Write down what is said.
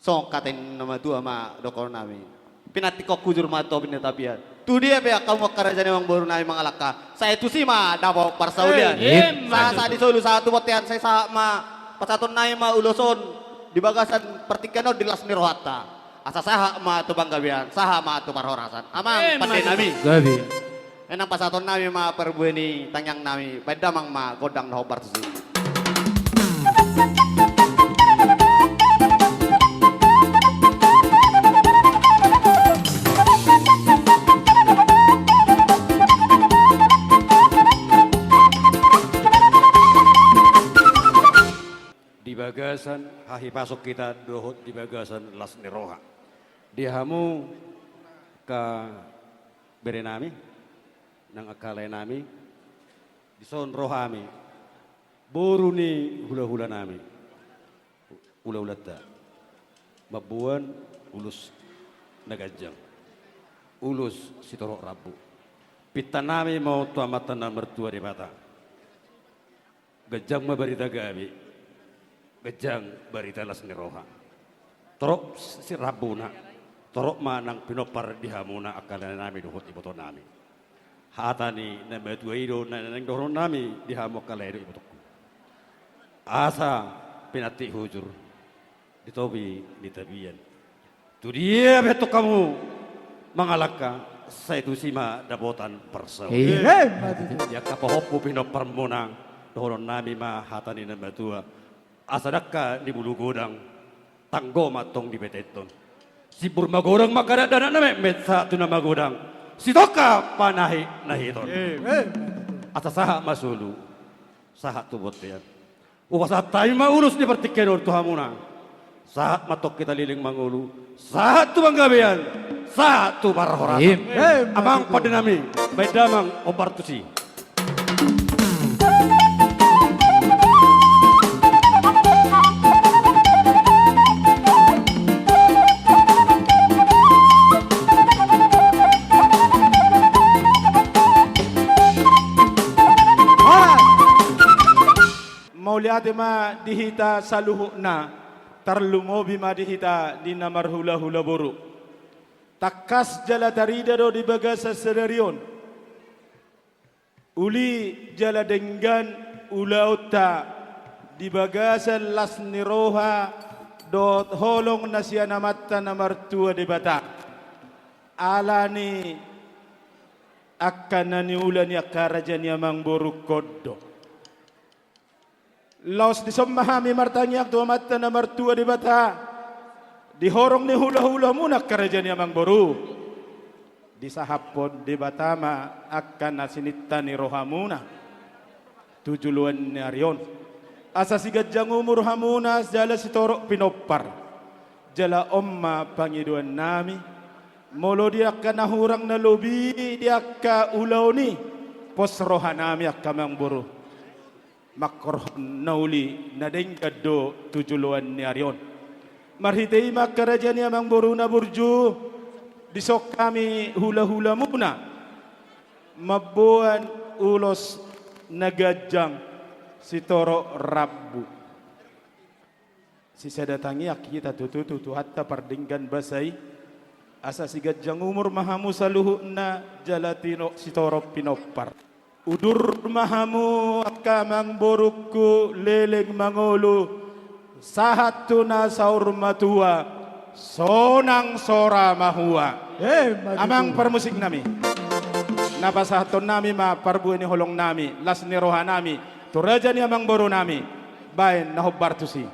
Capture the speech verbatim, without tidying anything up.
Songon hata ni na matua ma dohonon nami. Pinantikhon hujur ma topi ni tapian. Tu dia pe angka hamu angka raja ni amangboru nami mangalangka, sai tusi ma dapot parsaulian. Eh, ima tutu. Sahat di solu sahat tu bontean, sai sahat ma pasahaton nami ma ulos on di bagasan partingkian on di las ni rohanta. Asa sahat ma tu panggabean, sahat ma tu parhorasan. Amang pande nami. Ima tutu. Gabe. Nang pasahaton nami ma parbue ni tangiang nami, baen damang ma gondang na hombar tusi. Di bagasan hahipason hita dohot di bagasan las ni roha. Di hamu angka bere nami, nang angka lae nami, dison ro hami, boru ni hulahula nami, hulahulanta, mamboan ulos na ganjang, ulos sitorop rambu. Pinta nami ma on tu Amanta na martua Debata. Ganjang ma barita gabe, ganjang barita las ni roha. Torop si rambuna, torop ma nang pinompar di hamuna angka lae nami dohot iboto nami. Hata ni na matua i do na naeng dohonon nami di hamu angka lae dohot ibotongku. Asa pinantik hujur di topi ni tapian. Tu dia pe antong hamu mangalangka, sai tusi ma dapotan parsaulian. Ima tutu. Di angka pahompu pinomparmuna, dohonon nami ma hata ni na matua. Asa dangka ni bulu godang, tanggo ma antong dipeteton. Simbur magodang ma angka dakdanak na metmet sahat tu na magodang. Sitongka panahitnahiton. Ima tutu. Asa sahat ma solu, sahat tu bontean. Hupasahat hami ma ulos ni partingkian on tu hamuna. Sahat ma antong hita leleng mangolu, sahat tu panggabean, sahat tu parhorasan. Ima. Amang pande nami, baen damang hombar tusi. Mauliate ma di hita saluhutna, tarlumobi ma di hita di na marhulahula boru. Tangkas jala tarida do di bagasan sadari on uli jala denggan ulaonta di bagasan las ni roha dohot holong na sian Amanta na martua Debata. Ala ni angka na niula ni angka raja ni amangborungkon do. Laos dison ma hami martangiang tu Amanta na martua Debata, di horong ni hulahulamuna angka raja ni amangboru, disahaphon Debata ma angka na sininta ni rohamuna tu joloan ni ari on. Asa siganjang umur hamuna jala sitorop pinompar. Jala on ma pangidoan nami, molo di angka na hurang na lobi di angka ulaon i, pos roha nami angka amangboru. Manghorhon na uli na denggan do tu joloan ni ari on. Marhite i ma angka raja ni amangboru na burju, dison hami hulahulamuna mamboan ulos na ganjang sitorop rambu. Sisada tangiang hita tutu tu Tuhanta pardenggan basa i, asa siganjang umur ma hamu saluhutna jala tino-, sitorop pinompar. Udur ma hamu angka amangborungku leleng mangolu, sahat tu na saur matua, sonang sora mahua. Ima tutu. Amang parmusik nami, na pasahaton nami ma parbue ni holong nami, las ni roha nami tu raja ni amangboru nami. Baen na hombar tusi.